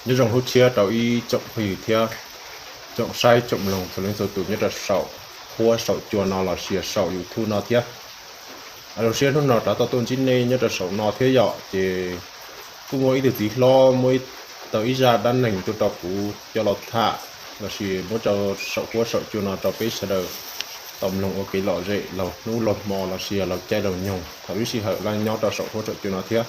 Nyob zoo hnub tshiab rau ib tsoom phooj ywg thiab tsoom saib tsoom mloog txhua leej txhua tus nyob rau saum huab saum cua no los sis saum YouTube no thiab. Zoo siab hnub no rov tau tuaj ntsib nej nyob rau saum no thiab yom. Ces kuj muaj ib tug txiv hlob muab tau ib zaj dab neeg tuaj rau kuv coj los tham los sis muab rau saum huab saum cua no rau peb sawv daws tau mloog ua kev lom zem laug hnub laug hmo los sis laug caij laug nyoog thaum lub sij hawm laj nyob rau saum huab saum cua no thiab.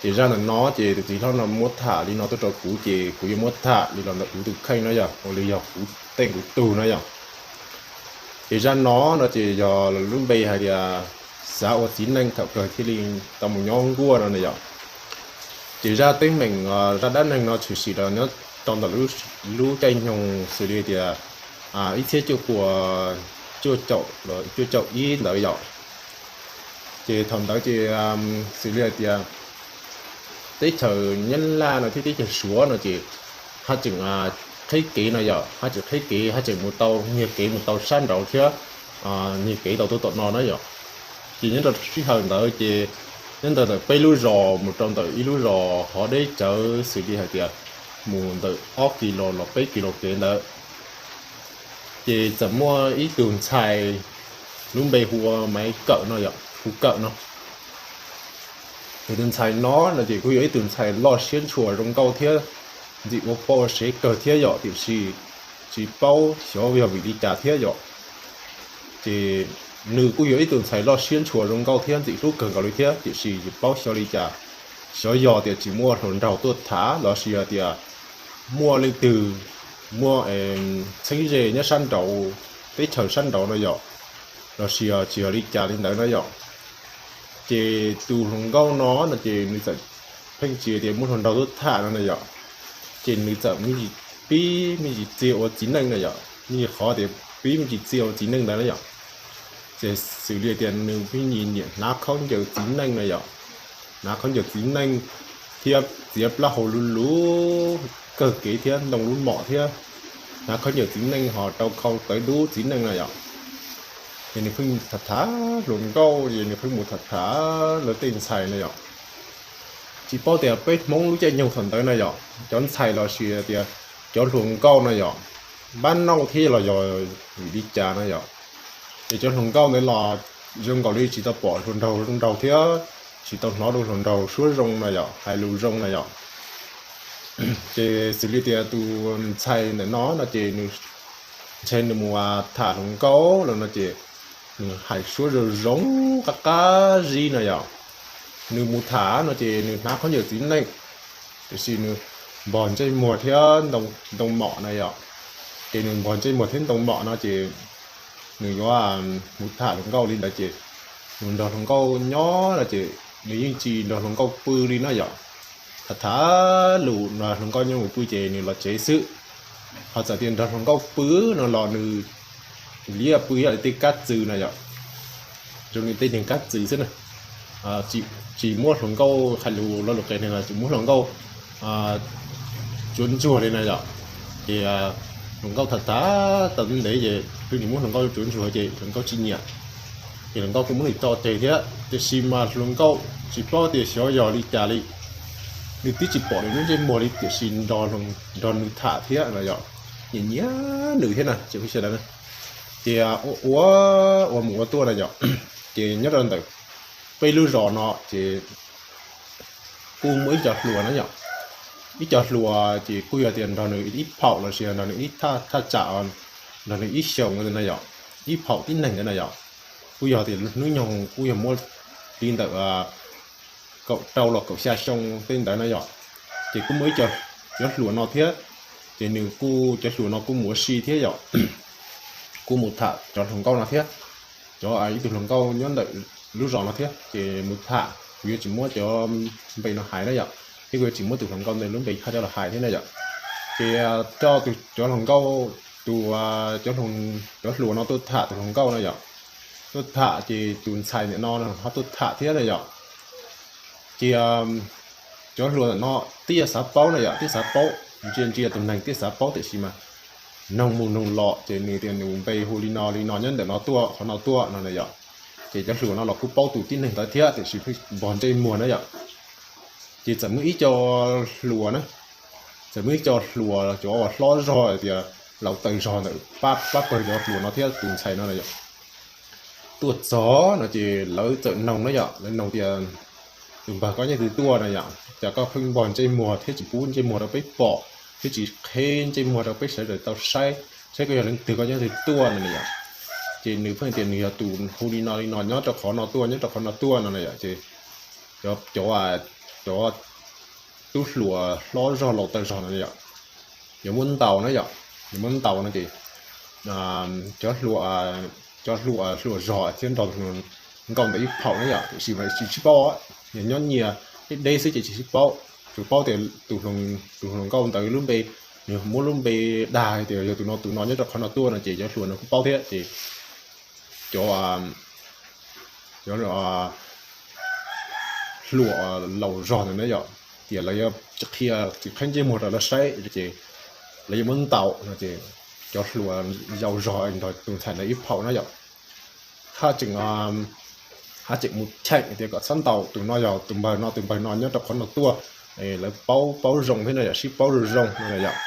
Ces zaj ntawm no ces tus txiv hlob no muab tham li no tuaj rau kuv ces kuv yuav muab tham li los ntawm kuv tus kheej no yog ua li yog kuv teej kuv tug no yom. Ces zaj no no ces yog lub npe hais tias xav ua txiv neej thaum kawg thiaj li tau mus nyob nkuaj no na yom. Ces zaj teeb meem zaj dab neeg no tshwm sim los nyob rau ntawm lub caij nyoog xws li tias ib txhiab cuaj puas cuaj caum ib ntawd yom. Ces thaum ntawd ces xws li hais tias teb chaws Nyab Laj no thiab teb chaws Suav no ces haj tseem qhib kev no yom, haj tseem qhib kev haj tseem mus tau nyiag kev mus tau sab nraud thiab nyiag kev tau tuaj tom no na yom. Ces nyob rau sij hawm ntawd ces nyob ntawm peb lub zos mus rau ntawm ib lub zos hov deb tsawv xws li hais tias mus ntawm ob kis los los peb kis los kev ntawd. Ces txawm muaj ib tug ntxhais lub npe hu ua Maiv Kawm no yom, hu Kawm no. Ces tus ntxhais no no ces kuj yog ib tug ntxhais loj siab ntshua zoo nkauj thiab ntxim ua poj ua sev kawg thiab yom, tiam sis tsis paub xyov yog vim li cas thiab yom. Ces nws kuj yog ib tug ntxhais loj siab ntshua zoo nkauj thiab ntxim hlub kawg nkaus li thiab, tiam sis tsis paub xyov li cas, xyov yog tias tsis muaj hluas nraug tuaj tham los sis yog tias muaj leej twg muaj txheeb ze nyob sab nraud, teb chaws sab nraud no yom, los sis yog tsis yog li cas li ntawd no yom. Ces tus hluas nkauj no no ces nws txawm pheej tsis tias muaj hluas nraug tuaj tham no na yom. Ces nws txawm pib me ntsis txiag ua txiv neej na yom, me ntsis qhov tias pib me ntsis txiag ua txiv neej ntawd na yom. Ces xws li tias nws pheej nyiam hnav khaub ncaws txiv neej na yom, hnav khaub ncaws txiv neej thiab txiav plaub hau luv luv kawg kev thiab ntoo lub mom thiab hnav khaub ncaws txiv neej ho rau khau tawv dub txiv neej na yom. Ces nws pheej tham tham hluas nkauj, ces nws pheej mus tham tham lawv tej ntxhais na yom. Tsis paub tias peb Hmoob lub caij nyoog thaum ntawd na yom, cov ntxhais los sis tias cov hluas nkauj no yom, npab nauj thiab los yog vim li cas no yom, ces cov hluas nkauj ntawd los zoo nkaus li tsis tau pom hluas nraug zoo nraug thiab tsis tau hnov rau hluas nraug suab zoo na yom, hais lus zoo na yom. Ces xws li tias tus ntxhais ntawm no no ces nws ntshe nws mus tham hluas nkauj los no ces nws hais suab zoo zoo qab qab zib no yom. Nws mus tham no ces nws hnav khaub ncaws txiv neej, tiam sis nws npog ntsej muag thiab ntoo mom na yom. Ces nws npog ntsej muag thiab ntoo mom no ces nws yuav mus tham hluas nkauj li ntawd ces nws nrog hluas nkauj nyob no ces nws yeej tsis nrog hluas nkauj pw li na yom. Tham tham lus nrog hluas nkauj nyob mus pw ces nws los tsev xwb. Ho txawm tias nrog hluas nkauj pw no los nws liab pw ib yam li tej kab txwm na yom, zoo li tej neeg kab txwm xwb na. Tsis muab hluas nkauj hais lus lo lus qes neeg los tsis muab hluas nkauj tsuav ntsuag li na yom. Ces hluas nkauj tham tham tau ntev ces pheej tsis muab hluas nkauj tsuav ntsuag ces hluas nkauj tsis nyiam. Ces hluas nkauj kuj muab nws tso tseg thiab, tiam sis mas hluas nkauj tsis paub tias xyov yog li cas li, nws twb tsis pom nws lub ntsej muag li tiam sis nrog nws tham thiab no yom, nyiam nyiam nws thiab na ces sawv daws na. Ces ua ua ua mus ua tuaj na yom, ces nyob rau ntawm peb lub zos no ces kuj muaj ib co hluas na yom. Ib co hluas ces kuj yog tias nrog nws ib phaum los sis nrog nws ib thaj tsam, nrog nws ib xyoos na yom, ib phaum tib neeg ntawd na yom. Kuj yog tias hnub nyoog kuj yog muaj li ntawm kaum rau los kaum xya xyoo tej ntawd na yom. Ces kuj muaj ib co cov hluas no thiab, ces nws kuj cov hluas no kuj mus ua si thiab yom, kuj mus tham cov hluas nkauj no thiab. Cov ib tug hluas nkauj nyob ntawm lub zos no thiab ces mus tham, kuv yuav tsis muab cov npe no hais na yom, thiab kuv yuav tsis muab tus hluas nkauj ntawd lub npe hais coj los hais thiab na yom. Ces coj tus cov hluas nkauj, tus cov hluas no tuaj tham tus hluas nkauj no yom, tuaj tham ces tus ntxhais ntawm no ho tuaj tham thiab na yom. Ces cov hluas ntawm no twb xav paub na yom, twb xav paub, ntsia ntsia tus neeg twb xav paub tiam sis mas noog mus noog los ces nws tias nws npe hu li no li no nyob ntawm no tuaj qhov no tuaj no na yom. Ces cov hluas no los kuj paub tus tib neeg ntawd thiab tiam sis pheej npog ntsej muag na yom. Ces txawm muaj ib co hluas na, Txawm muaj ib co hluas cov uas hlob zog tias laus tawm zog ntawm pab pawg cov hluas no thiab tus ntxhais no na yom, tuaj txog no ces lawv txawm noog na yom, lawv noog tias, tus npawg, koj nyob twg tuaj na yom, cas koj pheej npog ntsej muag thiab tsis pub ntsej muag rau peb pom thiab tsis qheb ntsej muag rau peb sawv daws tau saib, saib koj yog leej twg, koj nyob twg tuaj no na yom. Ces nws pheej tias nws yog tus hu li no li no, nyob rau qhov no tuaj, nyob rau qhov no tuaj no na yom. Ces cov, cov tub hluas hlob zog laus tawm zog no yom, yuav muab ntaus na yom, yuav muab ntaus no ces cov hluas, cov hluas, hluas zog thiab nrog nkauj ntawd ib phaum na yom, tiam sis mas tsis sib paub, yog nyob nyias deb deb xwb ces tsis sib paub, tsuas paub tias tus hluas nkauj ntawd lub npe, nws muab lub npe dag tias yog tus no tus no nyob rau qhov no tuaj no ces cov hluas no kuj paub thiab ces cov, cov hluas laus zog ntawd na yom, tias lawv yuav tsis qhia, tsis qheb ntsej muag rau lawv saib ces lawv yuav muab ntaus no ces cov hluas yau zog nrog tus ntxhais ntawd ib phaum na yom, haj tseem, haj tseem mus cheem tias kom txhob ntaus, tus no yog tus npawg no, tus npawg no nyob rau qhov no tuaj, lawv paub, paub zoo thiab no yom, sib paub zoo zoo no yom.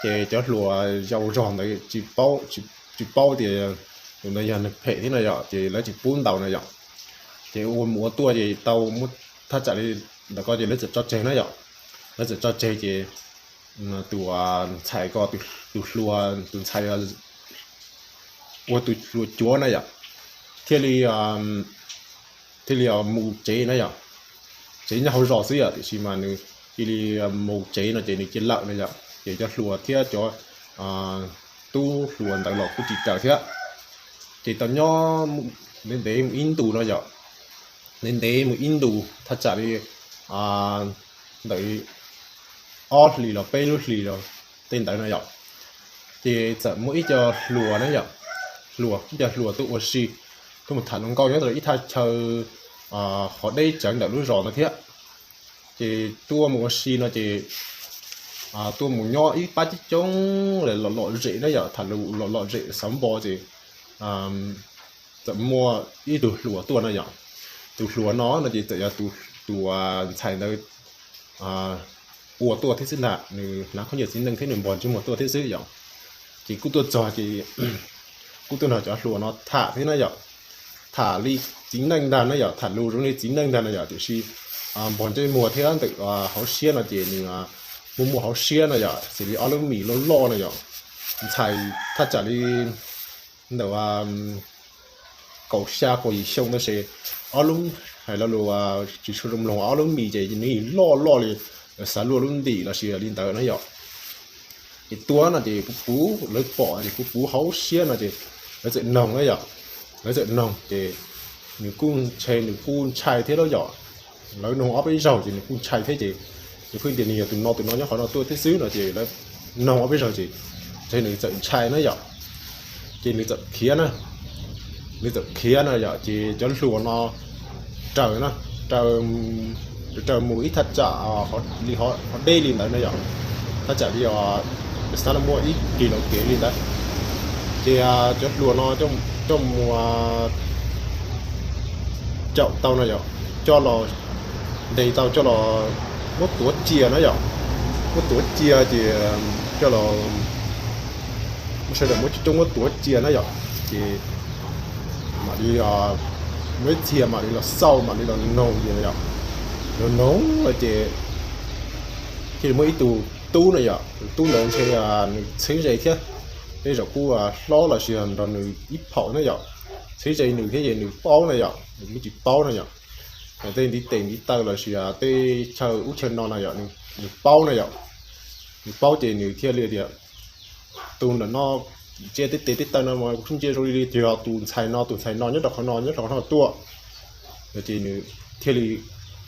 Ces cov hluas yau zog ntawd tsis paub, tsis paub tias tus ntawd yog neeg phem thiab no yom, ces lawv tsis pub ntaus no yom. Ces ua mus ua tuaj ces tau muab thaj tsam li ntawm ko ces lawv txawm tso tseg na yom, lawv txawm tso tseg ces tus ntxhais ko, tus hluas, tus ntxhais ua tus hluas cuav na yom, thiaj li, thiaj li mus tsev na yom. Tsev nyob hauv zos xwb yom, tiam sis mas nws cia li mus tsev no ces nws cia lawm na yom, ces cov hluas thiab cov tub hluas ntawd los kuj tsis raws thiab. Ces tau nyob ntev ntev mus ib ntus no yom, ntev ntev mus ib ntus thaj tsam li ntawm ob hlis los peb lub hlis los tej ntawd no yom, ces txawm muaj ib co hluas na yom, hluas, ib co hluas tuaj ua si, tuaj mus tham hluas nkauj nyob rau ib thaj chaw qhov deb tsawv ntawm lub zos no thiab. Ces tuaj mus ua si no ces tuaj mus nyob ib pab coob coob lom lom zem na yom, tham lus lom lom zem xav npo ces txawm muaj ib tug hluas tuaj no yom. Tus hluas no no ces txawm yog tus ntxhais ntawd ua tuaj thiab xwb ntag, nws hnav khaub ncaws txiv neej thiab nws npog ntsej muag tuaj thiab xwb yom. Ces kuj tuaj txog ces kuj tuaj nrog cov hluas no tham thiab na yom, tham li txiv neej ntag na yom, tham lus zoo li txiv neej ntag na yom, tiam sis npog ntsej muag thiab ntawm hauv siab no ces nws muaj muaj hauv siab no yom, xws li ob lub mis loj loj no yom, ntxhais thaj tsam li ntawm kaum xya kaum yim xyoo ntawd ces ob lub, hais lo lus tsis tshua zoo mloog, ob lub mis ces nws loj loj li xav luaj lub ntim los sis li ntawd na yom. Ces tuaj no ces puv puv lawv pom ces puv puv hauv siab no ces lawv txawm noog na yom, lawv txawm noog ces nws kuj ntshe nws kuj ntshai thiab lauj yom. Lawv noog ob peb zaug ces nws kuj ntshai thiab ces nws pheej tias nws yog tus no tus no nyob qhov no tuaj thiab xwb no ces lawv noog ob peb zaug ces ntshe nws txawm ntshai na yom. Ces nws txawm khiav na, nws txawm khiav na yom, ces cov hluas no raws na, raws mus ib thaj tsam li qhov deb li ntawd na yom, thaj tsam li xab los muaj ib kis lov kev li ntawd. Ces cov hluas no coj mus caum tau no yom, coj los ntes tau coj los muab tuav cia na yom, muab tuav cia ces coj los muab sawv daws muab coob coob muab tuav cia na yom. Ces mam li muab ib txhia mam li los xauj mam li los noog ces yom, los noog no ces thiaj li muaj ib tug tub na yom, tus tub ntawd ntshe nws txheeb ze thiab, tej zaum kuj hlob los sis nrog nws ib phaum na yom, txheeb ze nws thiab ces nws paub na yom, nws kuj tsis paub na yom. Tej ntiv tes ntiv taw los sis tej chaw ub chaw no na yom, nws paub na yom, nws paub ces nws thiaj li tias, tus ntawm no, ntsia tej tes tej taw no mas kuv ntsia zoo li tias yog tus ntxhais no tus ntxhais no nyob rau qhov no nyob rau qhov no tuaj no ces nws thiaj li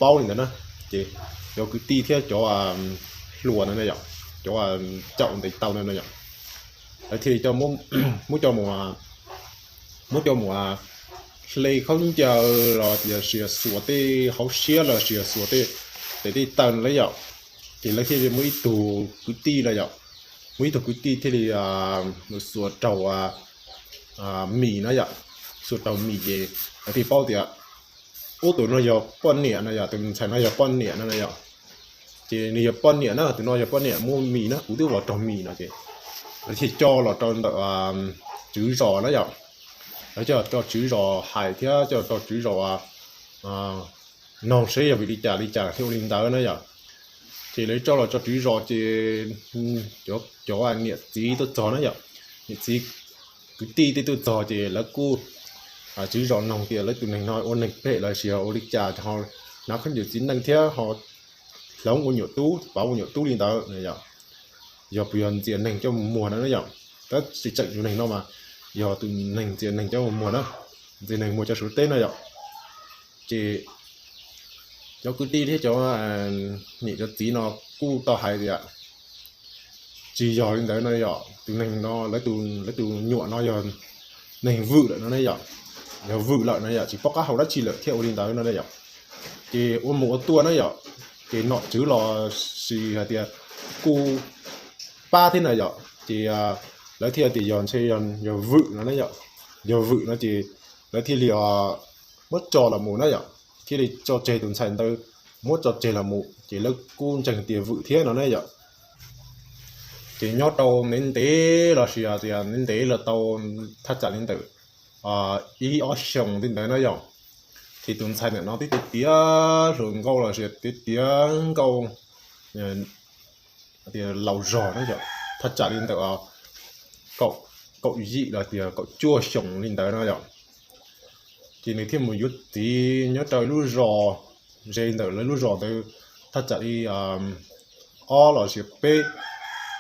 paub li ntawd na. Ces cov kwv tij thiab cov hluas na yom, cov caum ntes tau na yom, lawv thiaj li muab coj mus, muab coj mus hle khaub ncaws los sis xuas tej hauv siab los sis xuas tej tes tej taw na yom. Ces lawv thiaj li muaj ib tug kwv tij na yom, muaj ib tug kwv tij thiaj li mus xuas raug mis na yom, xuas raug mis ces lawv thiaj paub tias ub tus no yog poj niam no yom, tus ntxhais no yog poj niam no na yom. Ces nws yog poj niam na, tus no yog poj niam muaj mis na, kuv twb los raug mis no ces lawv thiaj coj los rau ntawm tswv zos na yom. Lawv coj los rau tswv zos hais thiab coj los rau tswv zos noog seb yog vim li cas li cas thiaj ua li ntawd na yom. Ces lawv coj los rau tswv zos ces cov niam txiv tuaj txog na yom, niam txiv kwv tij tej tuaj txog ces lawv kuj tswv zos noog tias lawv tus neeg no ua neeg phem los sis ua li cas ho hnav khaub ncaws txiv neej thiab ho hloov ua nyuam tub pauv ua nyuam tub li ntawd na yom. Yog puas yog ntxias neeg coj mus muag no na yom. Tab sis tseem tus neeg no mas yog tus neeg ntxias neeg coj mus muag na, ntxias neeg muag cov Suav teb no yom. Ces cov kwv tij thiab cov niam cov txiv no kuj tau hais tias tsis yog li ntawd no yom, tus neeg no, lawv tus nyuam no yog neeg vwm lawm no ne yom, yog vwm lawm no yom, tsis paub qab hau dab tsi lawm thiaj ua li ntawd no ne yom. Ces ua mus ua tuaj na yom, ces nom tswv los sis hais tias kuj pab thiab na yom, ces lawv thiaj tias yog ntshe yog vwm no na yom, yog vwm no ces lawv thiaj li muab tso los mus na yom, thiaj li tso tseg tus ntxhais ntawd, muab tso tseg los mus ces lawv kuj ntseeg tias vwm thiab no na yom. Ces nyob rau ntev ntev los sis tias ntev ntev los tau thaj tsam li ntawm ib ob xyoos li ntawd na yom, ces tus ntxhais ntawm no twb tiav tiav hluas nkauj los sis tiav tiav nkauj tias laus zog na yom, thaj tsam li ntawm kaum yim los tias kaum cuaj xyoos li ntawd no yom. Ces nws thiaj mus yuav txiv nyob rau lub zos ze ntawm lawv lub zos ntawd thaj tsam li ob los sis peb,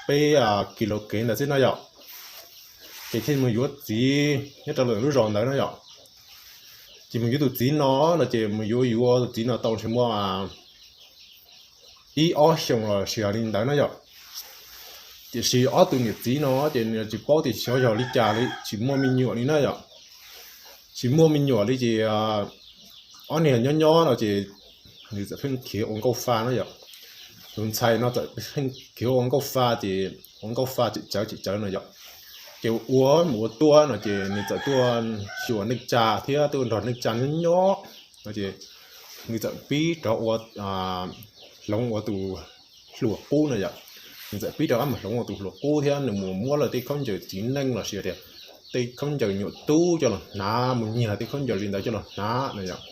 peb kis lus kev ntawd xwb no yom. Ces thiaj mus yuav txiv nyob rau lawv lub zos ntawd no yom. Ces mus yuav tus txiv no no ces mus yuav yuav tus txiv no tau ntshe muaj ib ob xyoos los sis li ntawd na yom. Tiam sis ob tus niam txiv no ces nws tsis paub tias xyov yog li cas li tsis muaj me nyuam li na yom. Tsis muaj me nyuam li ces ob niag nyob nyob no ces nws txawm pheej khiav ua nkauj fa na yom. Tus ntxhais no txawm pheej khiav ua nkauj fa ces ua nkauj fa tsis tsawv tsis tsawv no yom. Ces ua mus ua tuaj no ces nws txawm tuaj xyuas neej tsa thiab tuaj nrog neej tsa nyob nyob no ces nws txawm pib rov ua hloov ua tus hluas qub no yom. Nws txawm pib rov qab mus hloov ua tus hluas qub thiab nws mus muab lawv tej khaub ncaws txiv neej los sis tias tej khaub ncaws nyuam tub coj los hnav, mus nyiag tej khaub ncaws li ntawd coj los hnav no yom.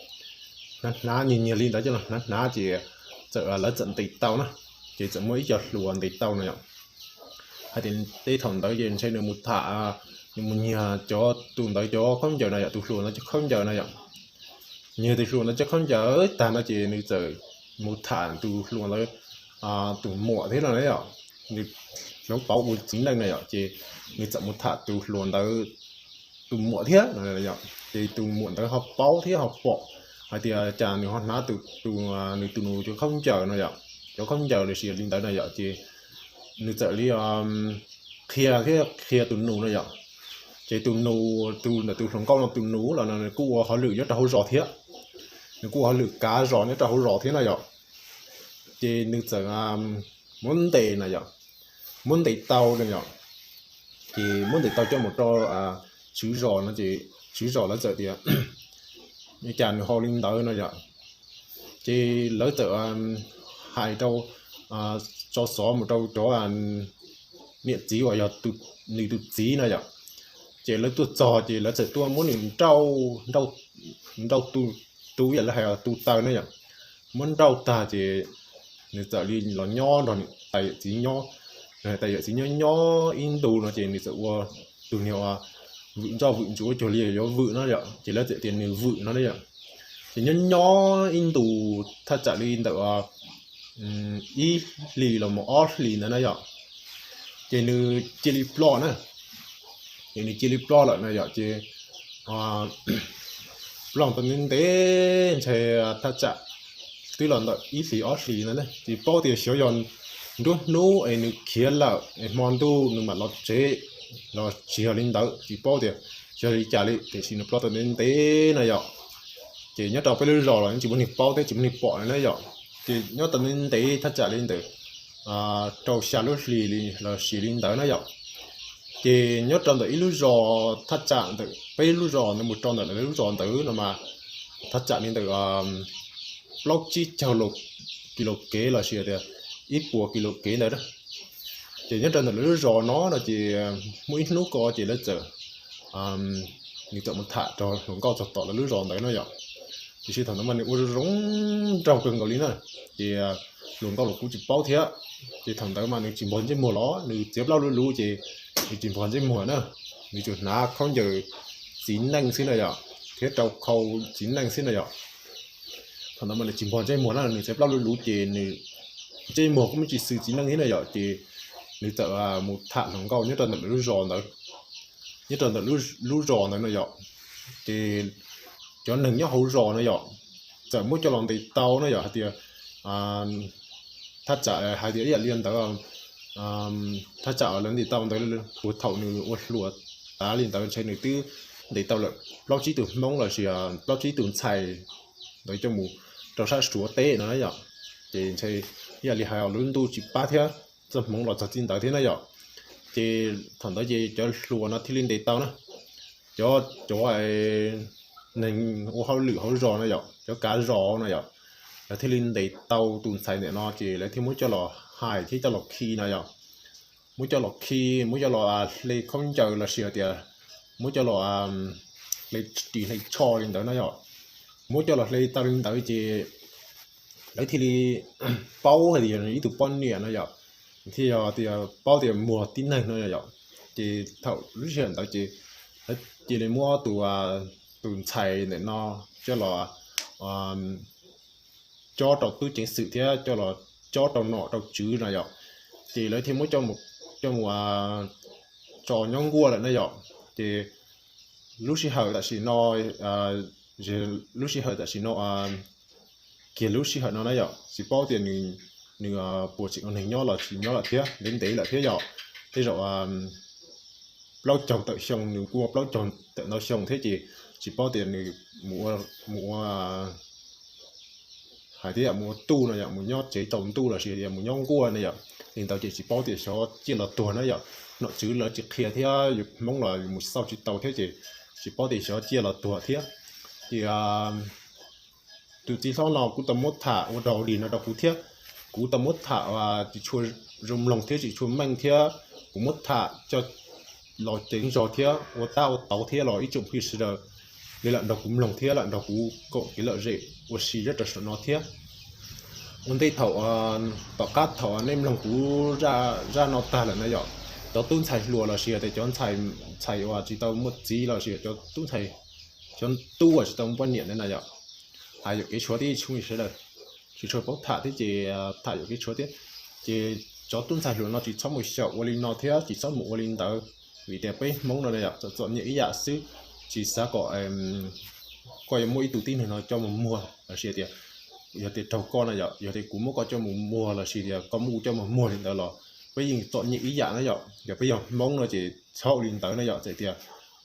Hnav hnav nyiag nyiag li ntawd coj los hnav hnav ces txawm lawv txawm ntes tau na, ces txawm muaj ib co hluas ntes tau no yom. Hais tias tej thaum ntawd ces ntshe nws mus tham, nws mus nyiag cov tus ntawd cov khaub ncaws no yom, tus hluas ntawd cov khaub ncaws no yom. Nyiag tus hluas ntawd cov khaub ncaws tag no ces nws txawm mus tham tus hluas ntawd tus muam thiab no na yom. Nws hloov pauv ua txiv neej no yom ces nws txawm mus tham tus hluas ntawd tus muam thiab no yom. Ces tus muam ntawd ho paub thiab ho pom hais tias cas nws ho hnav tus, nws tus nus cov khaub ncaws no yom, cov khaub ncaws los sis li ntawd no yom ces nws txawm li qhia thiab qhia tus nus no yom. Ces tus nus, tus ntawm tus hluas nkauj no tus nus los nws kuj ua hauj lwm nyob rau hauv zos thiab, nws kuj ua hauj lwm kav zos nyob rau hauv zos thiab no yom. Ces nws txawm muab ntes no yom, muab ntes tau no yom. Ces muab ntes tau coj mus rau tswv zos no ces tswv zos lawv txawm tias cas nws ho li ntawd no yom. Ces lawv txawm hais rau, tso xov mus rau cov niam txiv uas yog nws tus txiv no yom. Ces lawv tuaj txog ces lawv txawm tuaj muab nws nrauj, nrauj tu, tu ib yam li hais tu taw na yom. Muab nrauj tag ces nws txawm li los nyob nrog nws tais yawm txiv nyob. Nws tais yawm txiv nyob nyob ib ntus no ces nws txawm ua tus niag uas vwm ntsoj vwm ntsuav cuag li yuav vwm no yom, ces lawv txawm tias nws vwm no na yom. Ces nyob nyob ib ntus thaj tsam li ntawm ib hlis los mus ob hlis ntawd na yom, ces nws cia li ploj na. Ces nws cia li ploj lawm na yom, ces ploj tau ntev ntev ntshe thaj tsam twb los ntawm ib hlis ob hlis ntawd na, tsis paub tias xyov yog nruab hnub es nws khiav lawm es hmo ntuj nws mam los tsev los tsis yog li ntawd, tsis paub tias xyov li cas li, tiam sis nws ploj tau ntev ntev na yom. Ces nyob rau peb lub zos los yeej tsis muaj neeg paub thiab tsis muaj neeg pom li na yom. Ces nyob tau ntev ntev thaj tsam li ntawm rau xya lub hlis los sis li ntawd na yom. Ces nyob rau ntawm ib lub zos thaj tsam ntawm peb lub zos ntawd mus rau ntawm lawv lub zos ntawd no mas thaj tsam li ntawm plaub tsib caug kis lus kev los sis tias ib puas kis lus kev ntawd. Ces nyob rau ntawm lawv lub zos no no ces muaj ib hnub ko ces lawv txawm, nws txawm mus tham rau hluas nkauj txog tom lawv lub zos ntawd no yom. Tiam sis thaum ntawd mas nws ua zoo zoo nraug kawg nkaus li na, ces hluas nkauj los kuj tsis paub thiab. Ces thaum ntawd mas nws tsis npog ntsej muag los, nws txiav plaub lub lub ces nws tsis npog ntsej muag na, nws tsuas hnav khaub ncaws txiv neej xwb na yom, thiab rau khau txiv neej xwb na yom. Thaum ntawd mas nws tsis npog ntsej muag na, nws txiav plaub lub lub ces nws ntsej muag kuj muaj tsis xws txiv neej thiab na yom. Ces nws txawm mus tham hluas nkauj nyob rau ntawm lub zos ntawd, nyob rau ntawm lub zos ntawd no yom. Ces cov neeg nyob hauv zos no yom, txawm muab coj los ntes tau no yom, hais tias thaj tsam hais tias ib yam li ntawd, thaj tsam lawv ntes tau ntawd, puag thaum nws ua hluas tas li ntawd ntshe nws twb ntes tau lawm plaub tsib tus Hmoob los sis plaub tsib tus ntxhais ntawd coj mus rau sab Suav teb no na yom. Ces ntshe ib yam li hais lub ntuj tsis pab thiab, txoj hmoov los txog txij ntawd thiab na yom. Ces thaum ntawd ces cov hluas no thiaj li ntes tau na, cov, cov neeg ua hauj lwm hauv zos no yom, cov kav zos no yom, lawv thiaj li ntes tau tus ntxhais ntawm no ces lawv thiaj muab coj los hais thiab coj los khi no yom. Muab coj los khi, muab coj los hle khaub ncaws los sis tias muab coj los hle ris hle tsho li ntawd no yom. Muab coj los hle tau li ntawd ces lawv thiaj li paub hais tias ib tug poj niam no yom, thiaj yog tias paub tias muag tib neeg no yom. Ces thaum lub sij hawm ntawd ces lawv cia li muab tus, tus ntxhais ntawm no coj los cob rau tub ceev xwm thiab coj los cob rau nom rau tswv no yom. Ces lawv thiaj muab coj mus tso nyob nkuaj lawm na yom. Ces lub sij hawm tam sim no, lub sij hawm tam sim no, kiag lub sij hawm no na yom, tsis paub tias nws puas tseem ua neeg nyob los tsis nyob lawm thiab, ntev ntev lawm thiab yom. Tej zaum plaub caug tawm xyoo, nws kuj ua plaub caug tawm ntau xyoo thiab ces tsis paub tias nws mus ua, hais tias mus ua tuj no yom, mus nyob tsev tsaus ntuj los sis tias mus nyob nkuaj no yom. Li ntawd ces tsis paub tias xyov ciaj los tuag na yom. Nom tswv lawv tsis qhia thiab yus Hmoob los yus mus xauj tsis tau thiab ces tsis paub tias xyov ciaj los tuag thiab. Ces tus txiv hlob no kuj tau muab tham ua dog ua dig no rau kuv thiab, kuv tau muab tham tsis tshua zoo mloog thiab tsis tshua meej thiab, kuv muab tham coj los ceev zog thiab ua tab ua tauv thiab los ib tsoom phooj ywg sawv daws li lam nrog kuv mloog thiab lam nrog kuv koom kev lom zem ua si nyob rau saum no thiab. Ua ntej thaum, tom qab thaum nej mloog kuv zaj no tag lawm na yom, cov tub ntxhais hluas los sis tias cov ntxhais uas tsis tau muaj txiv los sis cov tub ntxhais, cov tub uas tsis tau muaj poj niam na yom, hais yuam kev tshuav thiab tsoom phooj ywg sawv daws, tsis tshua paub tham thiab ces tham yuam kev tshuav thiab. Ces cov tub ntxhais hluas no tsis txhob mus xyaum ua li no thiab tsis txhob mus ua li ntawd, vim tias peb Hmoob no na yom, txom txom nyem ib yam xwb, tsis xav kom koj yuav muaj ib tug tib neeg no coj mus muag los sis tias yog tias raug koj na yom, yog tias kuv muab koj coj mus muag los sis tias koj muab kuv coj mus muag li ntawd los peb yeej txom nyem ib yam na yom. Yog peb yog Hmoob no ces txhob li ntawd na yom, txawm tias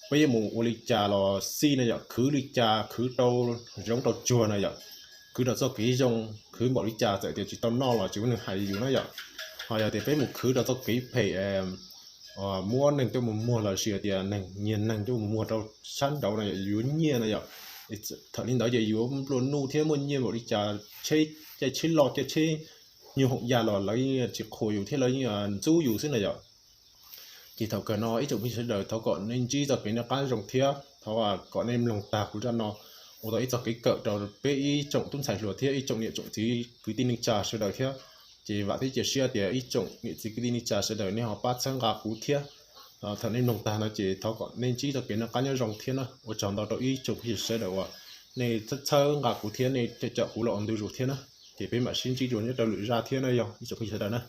peb yuav mus ua li cas los xij na yom, khwv li cas khwv rau zoov rau tsuag na yom, khwv rau txoj kev zoo, khwv npaum li cas txawm tias tsis tau noj los tsis muaj neeg hais yus na yom. Ho yog tias peb mus khwv rau txoj kev phem, muab neeg coj mus muag los sis tias neeg nyiag neeg coj mus muag rau sab nraud no yom, yuav nyiaj no yom. Thaum li ntawd ces yuav nplua nuj thiab muaj nyiaj npaum li cas, caij tsheb loj caij tsheb nyuag hoom ya los lawv yeej tsis qhuas yus thiab lawv yeej ntxub yus xwb na yom. Ces thaum kawg no ib tsoom phooj ywg sawv daws thov kom nej ntsib txoj kev noj qab zoo thiab thov kom nej mloog tag kuv zaj no ua tau ib txoj kev kawm rau peb ib tsoom tub ntxhais hluas thiab ib tsoom niam tsoom txiv kwv tij neej tsa sawv daws thiab. Ces vam thiab cia siab tias ib tsoom niam txiv kwv tij neej tsa sawv daws nej ho pab txhawb nqa kuv thiab. Thaum nej mloog tag no ces thov kom nej ntsib txoj kev noj qab nyob zoo thiab na. Ua tsaug ntau rau ib tsoom phooj ywg sawv daws uas nej txhawb nqa kuv thiab nej caum kuv los ua ntu zus thiab na. Ces peb mam sib ntsib dua nyob rau lwm zaj thiab na yog ib tsoom phooj ywg sawv daws na.